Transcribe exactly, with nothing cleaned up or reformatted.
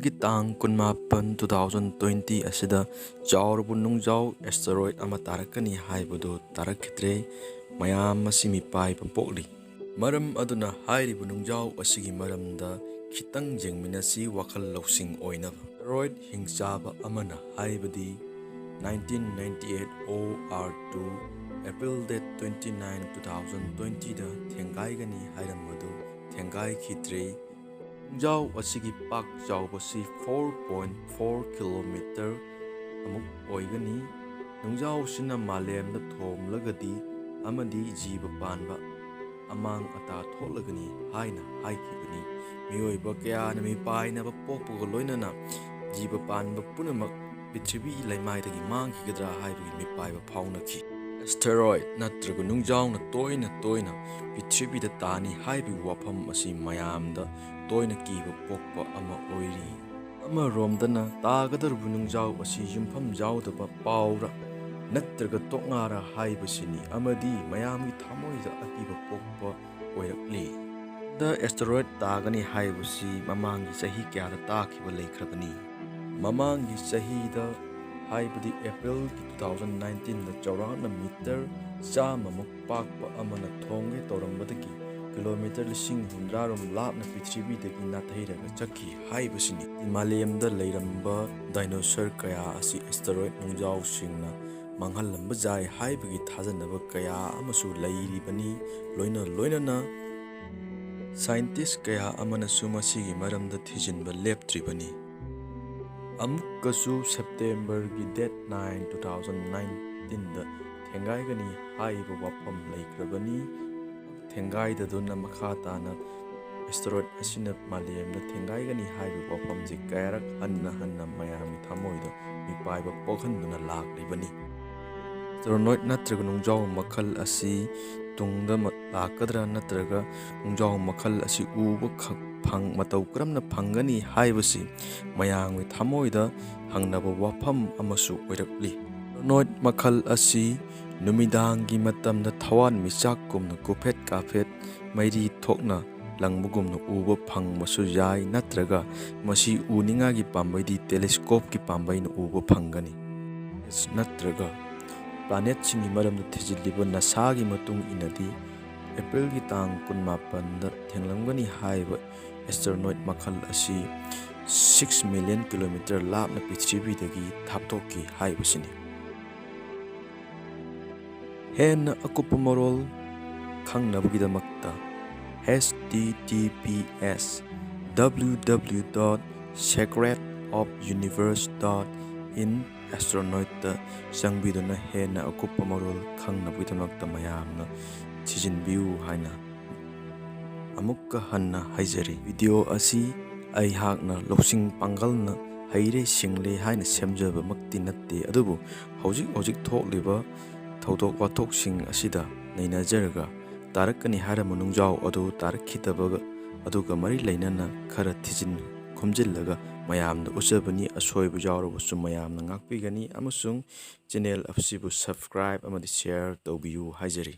ꯒꯤ ꯇꯥꯡ ꯀꯨꯟꯃꯥꯄꯟ, two thousand twenty ꯑꯁꯤꯗ ꯆꯥꯎꯔꯕ ꯅꯨꯡꯖꯥꯎ asteroid ꯑꯃ ꯇꯥꯔꯛꯀꯅꯤ ꯍꯥꯏꯕꯗꯨ ꯇꯥꯔꯛꯈꯤꯗ꯭ꯔꯦ꯫ ꯃꯌꯥꯝ ꯑꯁꯤ ꯃꯤꯄꯥꯏꯕ ꯄꯣꯛꯂꯤ꯫ ꯃꯔꯝ ꯑꯗꯨꯅ ꯍꯥꯏꯔꯤꯕ ꯅꯨꯡꯖꯥꯎ ꯑꯁꯤꯒꯤ ꯃꯔꯝꯗ ꯈꯤꯇꯪ ꯌꯦꯡꯃꯤꯟꯅꯁꯤ ꯋꯥꯈꯜ ꯂꯧꯁꯤꯡ ꯑꯣꯏꯅꯕ꯫ Asteroid ꯍꯤꯡꯆꯥꯕ ꯑꯃꯅ ꯍꯥꯏꯕꯗꯤ nineteen ninety eight O R two April date twenty nine, two thousand twenty ꯗ ꯊꯦꯡꯒꯥꯏꯒꯅꯤ ꯍꯥꯏꯔꯝꯕꯗꯨ ꯊꯦꯡꯒꯥꯏꯈꯤꯗ꯭ꯔꯦ꯫ ꯅꯨꯡꯖꯥꯎ ꯑꯁꯤꯒꯤ ꯄꯥꯛ ꯆꯥꯎꯕꯁꯤ four point four kilometer ꯑꯃꯨꯛ ꯑꯣꯏꯒꯅꯤ꯫ ꯅꯨꯡꯖꯥꯎꯁꯤꯅ ꯃꯥꯂꯦꯝꯗ ꯊꯣꯝꯂꯒꯗꯤ ꯑꯃꯗꯤ ꯖꯤꯕ ꯄꯥꯟꯕ ꯑꯃꯥꯡ ꯑꯇꯥ ꯊꯣꯛꯂꯒꯅꯤ ꯍꯥꯏꯅ ꯍꯥꯏꯈꯤꯕꯅꯤ꯫ ꯃꯤꯑꯣꯏꯕ ꯀꯌꯥꯅ ꯃꯤꯄꯥꯏꯅꯕ ꯄꯣꯛꯄꯒ ꯂꯣꯏꯅꯅ ꯖꯤꯕ ꯄꯥꯟꯕ ꯄꯨꯝꯅꯃꯛ ꯄ꯭ꯔꯤꯊꯤꯕꯤꯒꯤ ꯂꯩꯃꯥꯏꯗꯒꯤ ꯃꯥꯡꯈꯤꯒꯗ꯭ꯔꯥ ꯍꯥꯏꯕꯒꯤ ꯃꯤꯄꯥꯏꯕ ꯐꯥꯎꯅꯈꯤ꯫ Asteroid ꯅꯠꯇ꯭ꯔꯒ ꯅꯨꯡꯖꯥꯎꯅ ꯇꯣꯏꯅ ꯇꯣꯏꯅ ꯄ꯭ꯔꯤꯊꯤꯕꯤꯗ ꯇꯥꯅꯤ ꯍꯥꯏꯕꯒꯤ ꯋꯥꯐꯝ ꯑꯁꯤ ꯃꯌꯥꯝꯗ ꯇꯣꯏꯅ ꯀꯤꯕ ꯄꯣꯛꯄ ꯑꯃ ꯑꯣꯏꯔꯤ꯫ ꯑꯃꯔꯣꯝꯗꯅ ꯇꯥꯒꯗꯧꯔꯤꯕ ꯅꯨꯡꯖꯥꯎ ꯑꯁꯤ ꯌꯨꯝꯐꯝ ꯌꯥꯎꯗꯕ ꯄꯥꯎꯔ ꯅꯠꯇ꯭ꯔꯒ ꯇꯣꯛꯉꯥꯔ ꯍꯥꯏꯕꯁꯤꯅꯤ, ꯑꯃꯗꯤ ꯃꯌꯥꯝꯒꯤ ꯊꯃꯣꯏꯗ ꯑꯀꯤꯕ ꯄꯣꯛꯄ ꯑꯣꯏꯔꯛꯂꯤ꯫ ꯗ asteroid ꯇꯥꯒꯅꯤ ꯍꯥꯏꯕꯁꯤ ꯃꯃꯥꯡꯒꯤ ꯆꯍꯤ ꯀꯌꯥꯗ ꯇꯥꯈꯤꯕ ꯂꯩꯈ꯭ꯔꯕꯅꯤ꯫ ꯃꯃꯥꯡꯒꯤ ꯆꯍꯤꯗ, ꯍꯥꯏꯕꯗꯤ April ꯒꯤ two thousand nineteen ꯗ ꯆꯥꯎꯔꯥꯛꯅ ꯃꯤꯇꯔ ꯆꯥꯝꯃꯃꯨꯛ ꯄꯥꯛꯄ ꯑꯃꯅ ꯊꯣꯡꯒꯦ ꯇꯧꯔꯝꯕꯗꯒꯤ ꯀꯤꯂꯣꯃꯤꯇꯔ ꯂꯤꯁꯤꯡ ꯍꯨꯝꯗ꯭ꯔꯥ ꯔꯣꯝ ꯂꯥꯞꯅ ꯄ꯭ꯔꯤꯊꯤꯕꯤꯗꯒꯤ ꯅꯥꯊꯩꯔꯒ ꯆꯠꯈꯤ ꯍꯥꯏꯕꯁꯤꯅꯤ꯫ ꯃꯥꯂꯦꯝꯗ ꯂꯩꯔꯝꯕ dinosaur ꯀꯌꯥ ꯑꯁꯤ asteroid ꯅꯨꯡꯖꯥꯎꯁꯤꯡꯅ ꯃꯥꯡꯍꯜꯂꯝꯕ ꯌꯥꯏ ꯍꯥꯏꯕꯒꯤ ꯊꯥꯖꯅꯕ ꯀꯌꯥ ꯑꯃꯁꯨ ꯂꯩꯔꯤꯕꯅꯤ꯫ ꯂꯣꯏꯅ ꯂꯣꯏꯅꯅ scientist ꯀꯌꯥ ꯑꯃꯅꯁꯨ ꯃꯁꯤꯒꯤ ꯃꯔꯝꯗ ꯊꯤꯖꯤꯟꯕ ꯂꯦꯞꯇ꯭ꯔꯤꯕꯅꯤ꯫ ꯑꯃꯨꯛꯀꯁꯨ September ꯒꯤ date nine, two thousand nineteen ꯗ ꯊꯦꯡꯒꯥꯏꯒꯅꯤ ꯍꯥꯏꯔꯤꯕ ꯋꯥꯐꯝ ꯂꯩꯈ꯭ꯔꯕꯅꯤ꯫ ꯊꯦꯡꯒꯥꯏꯗꯗꯨꯅ ꯃꯈꯥ ꯇꯥꯅ asteroid ꯑꯁꯤꯅ ꯃꯥꯂꯦꯝꯗ ꯊꯦꯡꯒꯥꯏꯒꯅꯤ ꯍꯥꯏꯔꯤꯕ ꯋꯥꯐꯝꯁꯤ ꯀꯌꯥꯔꯛ ꯍꯟꯅ ꯍꯟꯅ ꯃꯌꯥꯝꯒꯤ ꯊꯃꯣꯏꯗ ꯃꯤꯄꯥꯏꯕ ꯄꯣꯛꯍꯟꯗꯨꯅ ꯂꯥꯛꯂꯤꯕꯅꯤ꯫ Asteroid ꯅꯠꯇ꯭ꯔꯒ ꯅꯨꯡꯖꯥꯎ ꯃꯈꯜ ꯑꯁꯤ ꯇꯨꯡꯗ ꯃ-, ꯂꯥꯛꯀꯗ꯭ꯔꯥ ꯅꯠꯇ꯭ꯔꯒ ꯅꯨꯡꯖꯥꯎ ꯃꯈꯜ ꯑꯁꯤ ꯎꯕ ꯈꯛ ꯐꯪ-, ꯃꯇꯧ ꯀꯔꯝꯅ ꯐꯪꯒꯅꯤ ꯍꯥꯏꯕꯁꯤ ꯃꯌꯥꯝꯒꯤ ꯊꯃꯣꯏꯗ ꯍꯪꯅꯕ ꯋꯥꯐꯝ ꯑꯃꯁꯨ ꯑꯣꯏꯔꯛꯂꯤ꯫ Asteroid ꯃꯈꯜ ꯑꯁꯤ ꯅꯨꯃꯤꯗꯥꯡꯒꯤ ꯃꯇꯝꯗ ꯊꯋꯥꯟꯃꯤꯆꯥꯛꯀꯨꯝꯅ ꯀꯨꯐꯦꯠ ꯀꯥꯐꯦꯠ ꯃꯩꯔꯤ ꯊꯣꯛꯅ ꯂꯪꯕꯒꯨꯝꯅ ꯎꯕ ꯐꯪꯕꯁꯨ ꯌꯥꯏ, ꯅꯠꯇ꯭ꯔꯒ ꯃꯁꯤ ꯎꯅꯤꯡꯉꯥꯏꯒꯤ ꯄꯥꯝꯕꯩꯗꯤ telescopeꯀꯤ ꯄꯥꯝꯕꯩꯅ ꯎꯕ ꯐꯪꯒꯅꯤ꯫ ꯅꯠꯇ꯭ꯔꯒ planetꯁꯤꯡꯒꯤ ꯃꯔꯝꯗ ꯊꯤꯖꯤꯜꯂꯤꯕ NASAꯒꯤ ꯃꯇꯨꯡ ꯏꯟꯅꯗꯤ, Aprilꯒꯤ ꯇꯥꯡ ꯀꯨꯟꯃꯥꯄꯟꯗ ꯊꯦꯡꯂꯝꯒꯅꯤ ꯍꯥꯏꯔꯤꯕ asteroid ꯃꯈꯜ ꯑꯁꯤ six million kilometer ꯂꯥꯞꯅ ꯄ꯭ꯔꯤꯊꯤꯕꯤꯗꯒꯤ ꯊꯥꯞꯇꯣꯛꯈꯤ ꯍꯥꯏꯕꯁꯤꯅꯤ꯫ ꯍꯦꯟꯅ ꯑꯀꯨꯞꯄ ꯃꯔꯣꯜ ꯈꯪꯅꯕꯒꯤꯗꯃꯛꯇ H T T P S W W W dot secret of universe dot in asteroidꯇ ꯆꯪꯕꯤꯗꯨꯅ ꯍꯦꯟꯅ ꯑꯀꯨꯞꯄ ꯃꯔꯣꯜ ꯈꯪꯅꯕꯒꯤꯗꯃꯛꯇ ꯃꯌꯥꯝꯅ ꯊꯤꯖꯤꯟꯕꯤꯌꯨ ꯍꯥꯏꯅ ꯑꯃꯨꯛꯀ ꯍꯟꯅ ꯍꯥꯏꯖꯔꯤ꯫ Video ꯑꯁꯤ ꯑꯩꯍꯥꯛꯅ ꯂꯧꯁꯤꯡ ꯄꯥꯡꯒꯜꯅ ꯍꯩꯔꯦ ꯁꯤꯡꯂꯦ ꯍꯥꯏꯅ ꯁꯦꯝꯖꯕꯃꯛꯇꯤ ꯅꯠꯇꯦ, ꯑꯗꯨꯕꯨ ꯍꯧꯖꯤꯛ ꯍꯧꯖꯤꯛ ꯊꯣꯛꯂꯤꯕ ꯊꯧꯗꯣꯛ ꯋꯥꯊꯣꯛꯁꯤꯡ ꯑꯁꯤꯗ ꯅꯩꯅꯖꯔꯒ ꯇꯥꯔꯛꯀꯅꯤ ꯍꯥꯏꯔꯝꯕ ꯅꯨꯡꯖꯥꯎ ꯑꯗꯨ ꯇꯥꯔꯛꯈꯤꯗꯕꯒ ꯑꯗꯨꯒ ꯃꯔꯤ ꯂꯩꯅꯅ ꯈꯔ ꯊꯤꯖꯤꯟ ꯈꯣꯝꯖꯤꯜꯂꯒ ꯃꯌꯥꯝꯗ ꯎꯠꯆꯕꯅꯤ꯫ ꯑꯁꯣꯏꯕ ꯌꯥꯎꯔꯕꯁꯨ ꯃꯌꯥꯝꯅ ꯉꯥꯛꯄꯤꯒꯅꯤ ꯑꯃꯁꯨꯡ channel ꯑꯁꯤꯕꯨ subscribe ꯑꯃꯗꯤ share ꯇꯧꯕꯤꯌꯨ ꯍꯥꯏꯖꯔꯤ꯫